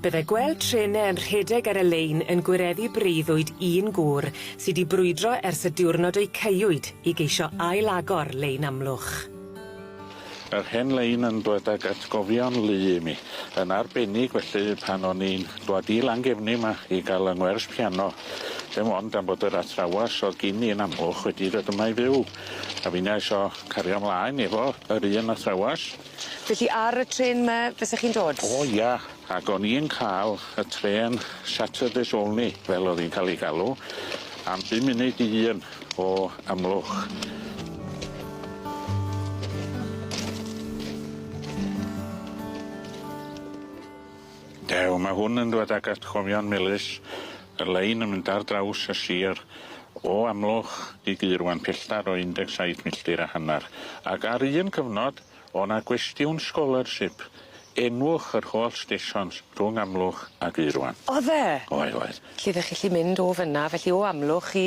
Bydde gweld trene yn rhedeg ar y lein yn gwireddu breuddwyd un gŵr sy 'di brwydro ers y diwrnod y'i caewyd i geisio ail-agor lein Amlwch. Yr hen lein yn dwad ag atgofion lu i mi, yn arbennig felly pan o'n i'n dwad i Langefni 'ma i ga'l 'yng ngwers piano. Dim ond am bod yr athrawes o'dd gin i yn Amlwch wedi dod yma i fyw, a finna isio cario mlaen efo yr un athrawes. Felly ar y trên 'ma fysech chi'n dod? O ia, ag o'n i'n ca'l y trên Saturdays Only, fel o'dd 'i'n ca'l 'i galw, am bum munud i un o Amlwch. Dew, ma' hwn yn dwad ag atgofion melys, y lein yn mynd ar draws y sir o Amlwch i Gaerwan, pelltar o 17 milltir a hannar. Ag ar un cyfnod, o' 'na gwestiwn scholarship, enwch yr holl stesions rhwng Amlwch a Gaerwan. O'dd e? Oedd oedd. Lle 'ddech chi 'llu mynd o fyn 'na felly o Amlwch i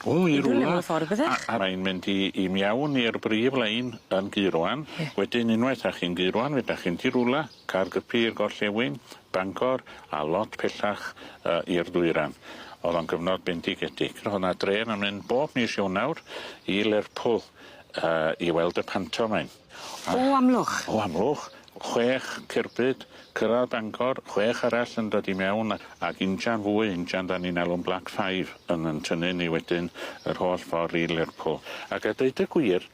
O i rwla. Mewn ffordd byddech? A a mae'n mynd i i mewn i'r brif lein yn Gaerwan. Ie. Wedyn unwaith 'dach chi'n Gaerwan fe 'dach chi'n mynd i rwla. Caergybi i'r gorllewin, Bangor a lot pellach yy i'r dwyran. O'dd o'n gyfnod bendigedig. Ro'dd 'na drên yn mynd bob mis Ionawr i Lerpwl yy i weld y pantomeim. O Amlwch? O Amlwch. Chwech cerbyd, cyrradd Bangor, chwech arall yn dod i mewn a ag injan fwy, injan 'dan ni'n alw'n Black Five yn 'yn tynnu ni wedyn yr holl ffor i Lerpwl. Ag a deud y gwir,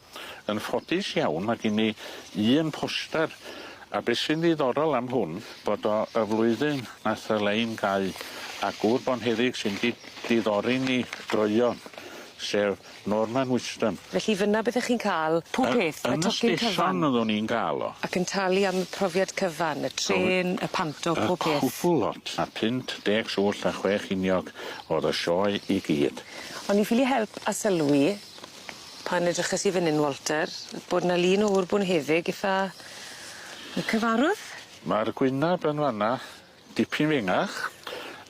Yn ffodus iawn ma' gin i un poster a be' sy'n ddiddorol am hwn bod o y flwyddyn nath y lein gau a gŵr bonheddig sy'n di diddori ni droeon sef Norman Wisdom. Felly fyn 'na byddech chi'n ca'l pob peth, y tocyn cyfan? Yn y stesion oddwn i'n ga'l o. Ac yn talu am y profiad cyfan, y trên, y panto, pob peth? Y cwbwl lot. A punt deg swllt a chwech ceiniog o'dd y sioe i gyd. O'n i ffili help a sylwi Pan edryches i fyn 'yn Walter, bod 'na lun o ŵr bonheddig itha yy cyfarwdd? Ma'r gwynab yn fan 'na dipyn fengach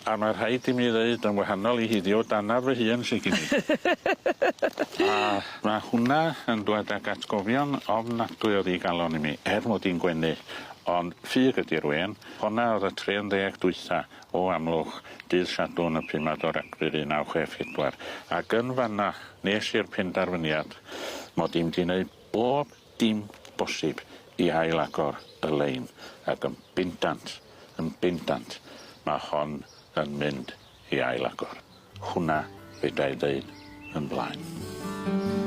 a ma' rhaid i mi ddeud yn wahanol i hiddiw dannadd fy hun sy gin i. A ma' hwnna yn dwad ag atgofion ofnadwy o ddigalon i mi, er mod i'n gwenu, ond ffug ydi'r wên. Honna o'dd y trên ddeg dwytha o Amlwch dydd Sadwrn y pumed o Ragfyr 1964 ac yn fan 'na nes i'r penderfyniad mod i'n mynd i neud bob dim bosib i ail agor y lein ac yn bendant yn bendant ma' hon yn mynd i ail agor. Hwnna fedrai ddeud yn blaen.